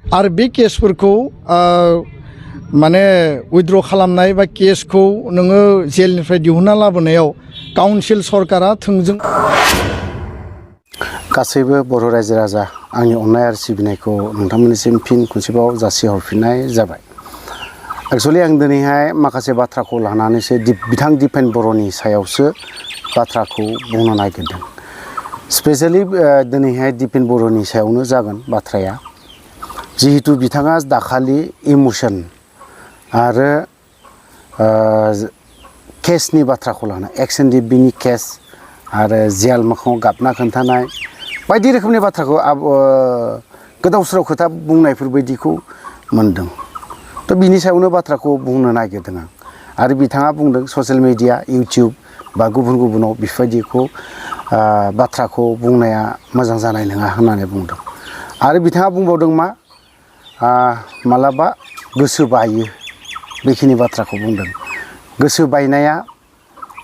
आरो बे केसफोरखौ माने उइथड्र खालामनाय बा केसखौ नोङो जेलनिफ्राय दिहुनना लाबोनायाव काउन्सिल सरकारा थोंजों गासैबो बर' रायजो राजा आंनि अननाय आरो सिबिनायखौ नोंथांमोननिसिम फिन खनसेबाव जासिहरफिननाय जाबाय। एक्चुअली आं दिनैहाय माखासे बाथ्राखौ लानानैसो बिथां दिपेन बर'नि सायावसो बाथ्राखौ बुंनो नागिरदों। स्पेसियेलि दिनैहाय दिपेन बर'नि सायावनो जागोन बाथ्राया। जिहेतु बिथाङा दाखालि इमोसन आरो केसनि बाथ्राखौ लाना एक्सन डिबिनि केस आरो जेल मोखाङाव गाबना खोन्थानाय बायदि रोखोमनि बाथ्राखौ गोदाव सोराव खोथा बुंनायफोर बायदिखौ मोनदों। थ' बिनि सायावनो बाथ्राखौ बुंनो नागिरदों आं। आरो बिथाङा बुंदों ससियेल मिडिया इउटिउब बा गुबुनाव बेफोरबायदिखौ बाथ्राखौ बुंनाया मोजां जानाय नङा होननानै बुंदों। आरो बिथाङा बुंबावदों मा मालाबा गोसो बायो बेखिनि बाथ्राखौ बुंदों। गोसो बायनाया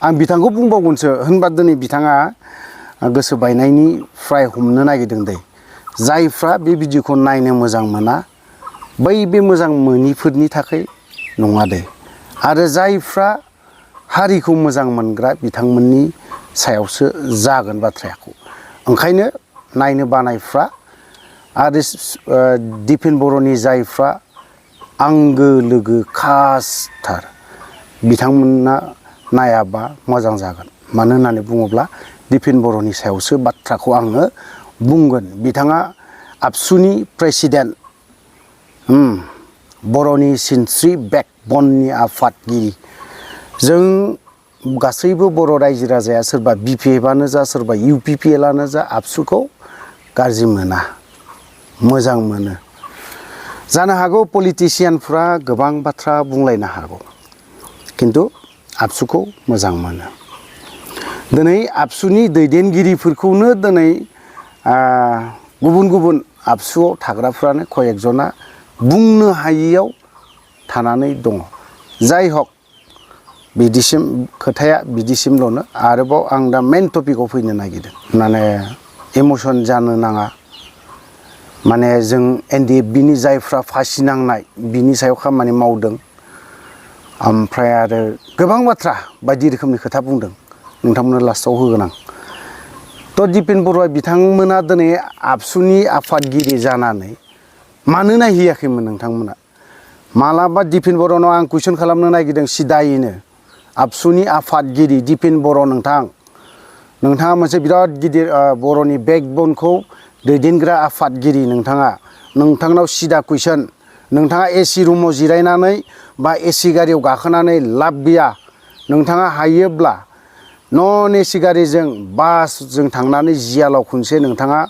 आं बिथांखौ बुंबावगोनसो होनबा दिनै बिथाङा गोसो बायनायनिफ्राय हमनो नागिरदों दे। जायफ्रा बे भिडिअखौ नायनो मोजां मोना बै बे मोजां मोनिफोरनि थाखाय नङा दे। आरो जायफ्रा हारिखौ मोजां मोनग्रा बिथांमोननि सायावसो जागोन बाथ्राखौ। ओंखायनो नायनो बानायफ्रा आरो दिपेन बर'नि जायफ्रा आंगो लोगो खासथार बिथांमोना नायाबा मोजां जागोन। मानो होननानै बुङोब्ला दिपेन बर'नि सायावसो बाथ्राखौ आङो बुंगोन। बिथाङा आबसुनि प्रेसिडेन्ट, बर'नि सिनस्रि बेकबननि आफादगिरि। जों गासैबो बर' रायजो राजाया सोरबा BPFआनो जा सोरबा UPPLआनो जा आबसुखौ गाज्रि मोना, मोजां मोनो। जानो हागौ पलिटिसियानफ्रा गोबां बाथ्रा बुंलायनो हागौ, खिन्थु आबसुखौ मोजां मोनो। दिनै आबसुनि दैदेनगिरिफोरखौनो दिनै गुबुन आबसुआव थाग्राफ्रानो कयेकजना बुंनो हायियाव थानानै दङ। जाय हक बिदिसिम खोथाया बिदिसिमल'नो। आरोबाव आं दा मेन टपिकआव फैनो नागिरदों। माने इमोसन जानो नाङा। माने जों NDFBनि जायफ्रा फासि नांनाय बिनि सायाव खामानि मावदों। ओमफ्राय आरो गोबां बाथ्रा बायदि रोखोमनि खोथा बुंदों। नोंथांमोननो लास्टआव होगोन आं। थ' दिपेन बर'आ बिथांमोना दिनै आबसुनि आफादगिरि जानानै मानो नायहैयाखैमोन नोंथांमोना? मालाबा दिपेन बर'नाव आं कुइसन खालामनो नागिरदों सिदायैनो। आबसुनि आफादगिरि दिपेन बर' नोंथाङा मोनसे बिराद गिदिर बर'नि बेकबनखौ दैदेनग्रा आफादगिरि नोंथांनाव सिदा कुइसन। नोंथाङा AC रुमाव जिरायनानै बा AC गारियाव गाखोनानै लाब गैया। नोंथाङा हायोब्ला नन AC गारिजों बासजों थांनानै जियालाव खनसे नोंथाङा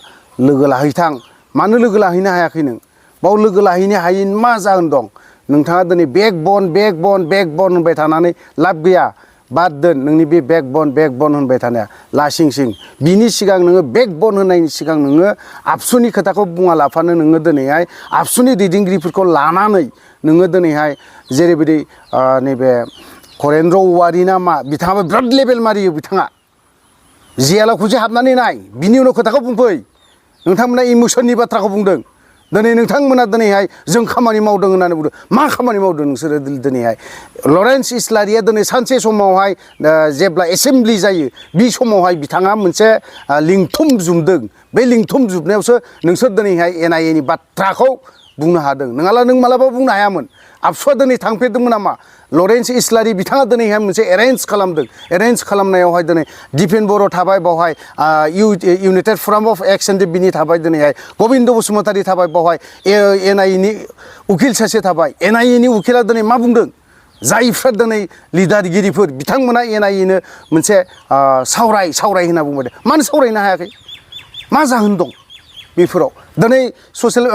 लोगो लाहैथां। मानो लोगो लाहैनो हायाखै नों? बाव लोगो लाहैनो हायैनि मा जाहोन दं? नोंथाङा दिनै बेकबन होनबाय थानानै लाब गैया। बाद दोन नोंनि बे बेकबन होनबाय थानाया लासिंसिं। बिनि सिगां नोङो बेकबन होननायनि सिगां नोङो आबसुनि खोथाखौ बुङा लाफानो नोङो दिनैहाय आबसुनि दैदेनगिरिफोरखौ लानानै नोङो दिनैहाय जेरैबायदि नैबे करेन्द्र औवारि ना मा बिथाङाबो बिराद लेबेल मारियो। बिथाङा जेलाव खनसे हाबनानै नाय, बिनि उनाव खोथाखौ बुंफै। नोंथांमोना इमोसननि बाथ्राखौ बुंदों। दिनै नोंथांमोना दिनैहाय जों खामानि मावदों होननानै बुंदों। मा खामानि मावदों नोंसोरो दिनैहाय? लरेन्स इस्लारिया दिनै सानसे समावहाय जेब्ला एसेमब्लि जायो बे समावहाय बिथाङा मोनसे लिंथुम जुमदों। बे लिंथुम जुबनायावसो नोंसोर दिनैहाय NIA नि बाथ्राखौ बुंनो हादों। नङाब्ला नों मालाबा बुंनो हायामोन। आबसुआ दिनै थांफेरदोंमोन नामा? लरेन्स इस्लारि बिथाङा दिनैहाय मोनसे एरेन्ज खालामदों। एरेन्ज खालामनायावहाय दिनै दिपेन बर' थाबाय, बावहाय इउनाइटेड फराम अफ एक्सन डिबिनि थाबाय, दिनैहाय गबिन्द बसुमतारी थाबाय, बावहाय NIA नि उकिल सासे थाबाय। NIA नि उकिला दिनै मा बुंदों? जायफ्रा दिनै लिडारगिरिफोर बिथांमोना NIA नो मोनसे सावराय होनना बुंबाय। मानो सावरायनो हायाखै? मा जाहोन दं बेफोराव? दिनै ससियेल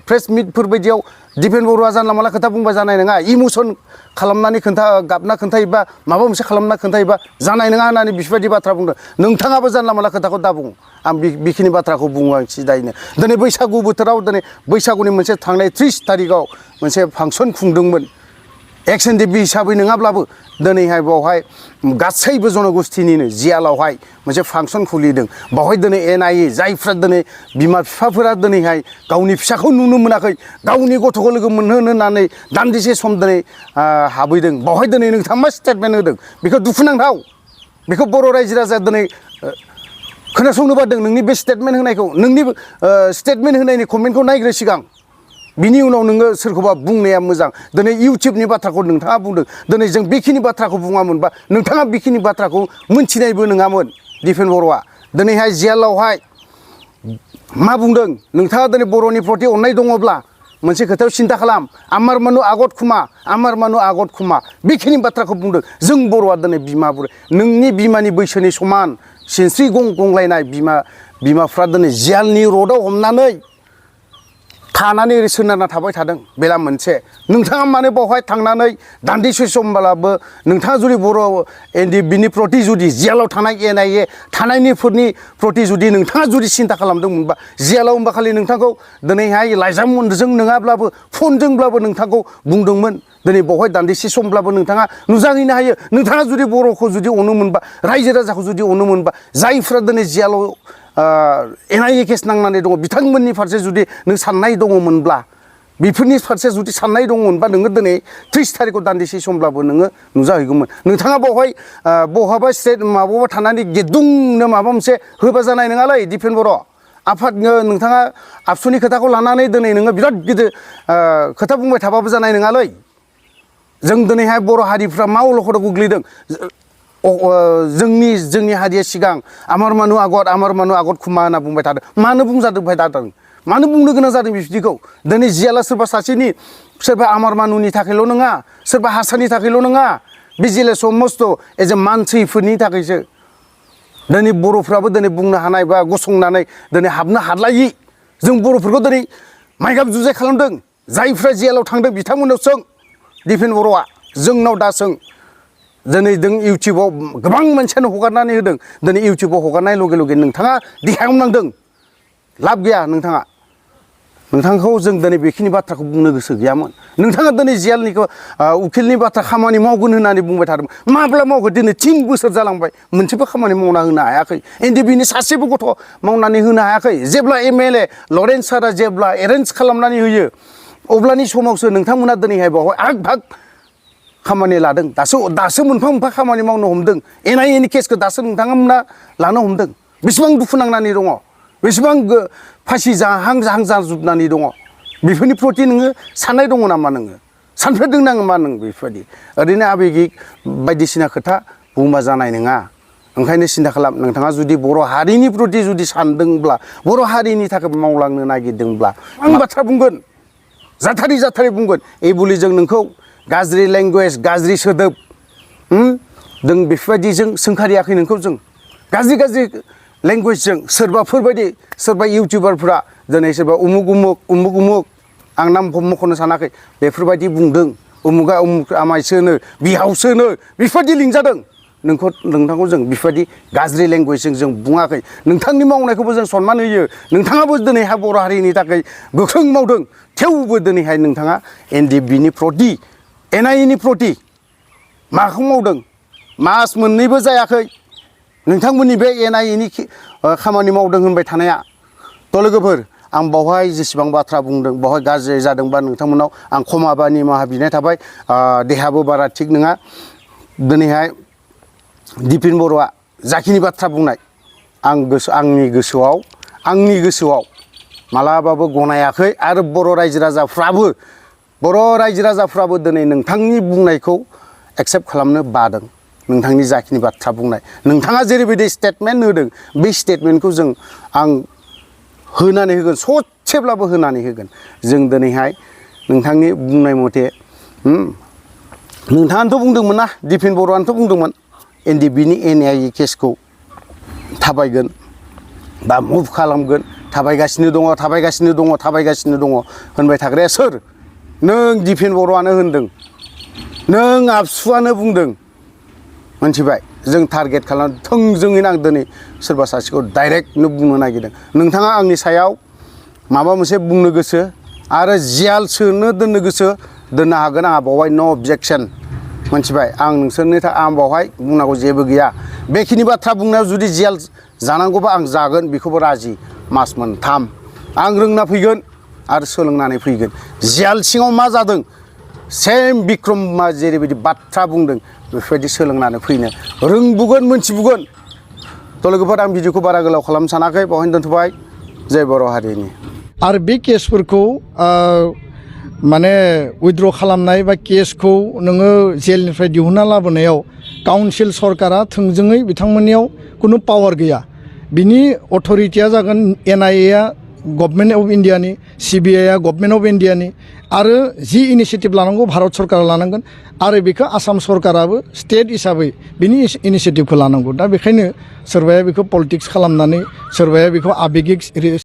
प्रेस मिटफोर बायदियाव दिपेन बर'आ जानला मानला खोथा बुंबा जानाय नङा। इमोसन खालामनानै गाबना खोन्थायोबा माबा मोनसे खालामना खोन्थायोबा जानाय नङा होननानै बेफोरबायदि बाथ्रा बुंदों। नोंथाङाबो जानला मानला खोथाखौ दा बुं। आं बेखिनि बाथ्राखौ बुङो आं सिदायैनो। दिनै बैसागु बोथोराव दिनै बैसागुनि मोनसे थांनाय 30 थारिखआव मोनसे फांसन खुंदोंमोन। एक्स एनडिपि हिसाबै नङाब्लाबो दिनैहाय बेवहाय गासैबो जनगोष्ठीनिनो जियालावहाय मोनसे फांसन खुलिदों बेवहाय दिनै एनआइए जायफ्रा दिनै बिमा बिफाफोरा दिनैहाय गावनि फिसाखौ नुनो मोनाखै गावनि गथ'खौ लोगो मोनहोनो होननानै दान्दिसे सम दिनै हाबैदों बेवहाय दिनै नोंथाङा मा स्टेटमेन्ट होदों बेखौ दुखुनांथाव बेखौ बर' रायजो राजाया दिनै खोनासंनो बादों नोंनि बे स्टेटमेन्ट होनायखौ नोंनि स्टेटमेन्ट होनायनि कमेन्टखौ नायग्रो सिगां बिनि उनाव नोङो सोरखौबा बुंनाया मोजां दिनै इउटुबनि बाथ्राखौ नोंथाङा बुंदों दिनै जों बेखिनि बाथ्राखौ बुङामोनबा नोंथाङा बेखिनि बाथ्राखौ मोनथिनायबो नङामोन दिपेन बर'आ दिनैहाय जेलावहाय मा बुंदों नोंथाङा दिनै बर'नि प्रति अननाय दङब्ला मोनसे खोथायाव सिन्था खालाम आमार मानु आगत खुमा बेखिनि बाथ्राखौ बुंदों जों बर'आ दिनै बिमा बुरै नोंनि बिमानि बैसोनि समान सिनस्रि गंलायनाय बिमाफ्रा दिनै जेलनि रडआव हमनानै थानानै सोनारना थाबाय थादों बेला मोनसे नोंथाङा मानो बावहाय थांनानै दान्दिसे समब्लाबो नोंथाङा जुदि बर' एनडिएफबिनि प्रति जुदि जेलाव थानाय एनआइए थानायनिफोरनि प्रति जुदि नोंथाङा जुदि सिन्था खालामदोंमोनबा जेलाव होमबा खालि नोंथांखौ दिनैहाय लाइजामजों नङाब्लाबो फनजोंब्लाबो नोंथांखौ बुंदोंमोन दिनै बावहाय दान्दिसे समब्लाबो नोंथाङा नुजाहैनो हायो नोंथाङा जुदि बर'खौ जुदि अनोमोनबा रायजो राजाखौ जुदि अनोमोनबा जायफ्रा दिनै जेलाव एनआइए केस नांनानै दङ बिथांमोननि फारसे जुदि नों साननाय दङमोनब्ला बेफोरनि फारसे जुदि साननाय दङमोनबा नोङो दिनै 30 थारिखआव दान्दिसे समब्लाबो नोङो नुजाहैगौमोन नोंथाङा बावहाय बहाबा स्टेट माबाबा थानानै गेदुंनो माबा मोनसे होबा जानाय नङालै दिपेन बर' आफाद नोंथाङा आबसुनि खोथाखौ लानानै दिनै नोङो बिराद गिदिर खोथा बुंबाय थाबाबो जानाय नङालै जों दिनैहाय बर' हारिफ्रा मा अलखदाव गोग्लैदों जोंनि हारिया सिगां आमार मानु आगत खुमा होनना बुंबाय थादों मानो बुंजादोंबाय थादों मानो बुंनो गोनां जादों बिदिखौ दिनै जियाला सोरबा सासेनि सोरबा आमार मानुनि थाखायल' नङा सोरबा हारसानि थाखायल' नङा बे जिल्ला समस्त एज ए मानसिफोरनि थाखायसो दिनै बर'फ्राबो दिनै बुंनो हानाय बा गसंनानै दिनै हाबनो हालायि जों बर'फोरखौ दिनै माइगाब जुजाय खालामदों जायफ्रा जेलाव थांदों बिथांमोननाव सों दिपेन बर'आ जोंनाव दा सों दिनै जों इउटुबाव गोबां मानसियानो हगारनानै होदों दिनै इउटुबाव हगारनाय लगे लगे नोंथाङा देहायाव नांदों लाब गैया नोंथांखौ जों दिनै बेखिनि बाथ्राखौ बुंनो गोसो गैयामोन नोंथाङा दिनै जेलनिखौ उकिलनि बाथ्रा खामानि मावगोन होननानै बुंबाय थादोंमोन माब्ला मावगोन दिनै 3 बोसोर जालांबाय मोनसेबो खामानि मावना होनो हायाखै एनडिएफबिनि सासेबो गथ' मावनानै होनो हायाखै जेब्ला एमएलए लरेन्स सारा जेब्ला एरेन्ज खालामनानै होयो अब्लानि समावसो नोंथांमोना दिनैहाय बावहाय आग भाग खामानि लादों दासो मोनफा मोनफा खामानि मावनो हमदों एनआइएनि केसखौ दासो नोंथांमोना लानो हमदों बेसेबां दुखु नांनानै दङ बेसेबां फासि जाहां जाजोबनानै दङ बेफोरनि प्रति नोङो साननाय दङ नामा नोङो सानफेरदों नामा नों बेफोरबायदि ओरैनो आबेगिक बायदिसिना खोथा बुंबा जानाय नङा ओंखायनो सिन्था खालाम नोंथाङा जुदि बर' हारिनि प्रति जुदि सानदोंब्ला बर' हारिनि थाखाय मावलांनो नागिरदोंब्ला आं बाथ्रा बुंगोन जाथारै बुंगोन ए बुलि जों नोंखौ गाज्रि लेंगुवेज गाज्रि सोदोब जों बेफोरबायदिजों सोंखारियाखै नोंखौ जों गाज्रि लेंगुवेजजों सोरबा इउटुबारफ्रा दिनै सोरबा उमुक आं नाम मख'नो सानाखै बेफोरबायदि बुंदों उमुगा आमायसोनो बिहावसोनो बेफोरबायदि लिंजादों नोंथांखौ जों बेफोरबायदि गाज्रि लेंगुवेजजों जों बुङाखै नोंथांनि मावनायखौबो जों सनमान होयो नोंथाङाबो दिनैहाय बर' हारिनि थाखाय गोख्रों मावदों थेवबो दिनैहाय नोंथाङा एनडिएफबिनि प्रति एनआइएनि प्रति माखौ मावदों मास मोननैबो जायाखै नोंथांमोननि बे एनआइएनि खामानि मावदों होनबाय थानाया थ' लोगोफोर आं बावहाय जेसेबां बाथ्रा बुंदों बावहाय गाज्रि जादोंबा नोंथांमोनाव आं क्षमा बा निमाहा बिनाय थाबाय देहाबो बारा थिग नङा दिनैहाय दिपेन बर'आ जाखिनि बाथ्रा बुंनाय आंनि गोसोआव मालाबाबो गनायाखै आरो बर' रायजो राजाफ्राबो दिनै नोंथांनि बुंनायखौ एक्सेप्ट खालामनो बादों नोंथांनि जाखिनि बाथ्रा बुंनाय नोंथाङा जेरैबायदि स्टेटमेन्ट होदों बे स्टेटमेन्टखौ आं होनानै होगोन ससेब्लाबो होनानै होगोन जों दिनैहाय नोंथांनि बुंनाय मथे नोंथाङानोथ' बुंदोंमोन ना दिपेन बर'आनोथ' बुंदोंमोन एनडिएफबिनि एनआइए केसखौ थाबायगोन बा मुभ खालामगोन थाबायगासिनो दङ होनबाय थाग्राया सोर नों दिपेन बर'आनो होनदों नों आबसुआनो बुंदों मोनथिबाय जों टारगेट खालाम थोंजोङैनो आं दिनै सोरबा सासेखौ डाइरेक्टनो बुंनो नागिरदों नोंथाङा आंनि सायाव माबा मोनसे बुंनो गोसो आरो जियाल सोनो दोननो गोसो दोननो हागोन आंहा बावहाय नो अबजेक्सन मोनथिबाय आं नोंसोरनि आं बावहाय बुंनांगौ जेबो गैया बेखिनि बाथ्रा बुंनायाव जुदि जेल जानांगौबा आं जागोन बेखौबो राजि मास मोनथाम आं रोंना फैगोन आरो सोलोंनानै फैगोन जेल सिङाव मा जादों सेम बिक्रमआ जेरैबायदि बाथ्रा बुंदों बेफोरबायदि सोलोंनानै फैनो रोंबुगोन मोनथिबुगोन थ' लोगोफोर आं भिडिअखौ बारा गोलाव खालामनो सानाखै बावहायनो दोनथ'बाय जय बर' हारिनि आरो बे केसफोरखौ माने उइथड्र खालामनाय बा केसखौ नोङो जेलनिफ्राय दिहुनना लाबोनायाव काउन्सिल सरकारा थोंजोङै बिथांमोननियाव खुनु पावार गैया बिनि अथरिटिया जागोन NIA आ गभर्नमेन्ट अफ इन्डियानि CBI आ गभर्नमेन्ट अफ इन्डियानि आरो जि इनिसियेटिभ लानांगौ भारत सरकारा लानांगोन आरो बेखौ आसाम सरकाराबो स्टेट हिसाबै बिनि इनिसियेटिभखौ लानांगौ दा बेखायनो सोरबाया बेखौ पलिटिक्स खालामनानै सोरबाया बेखौ आबेगिक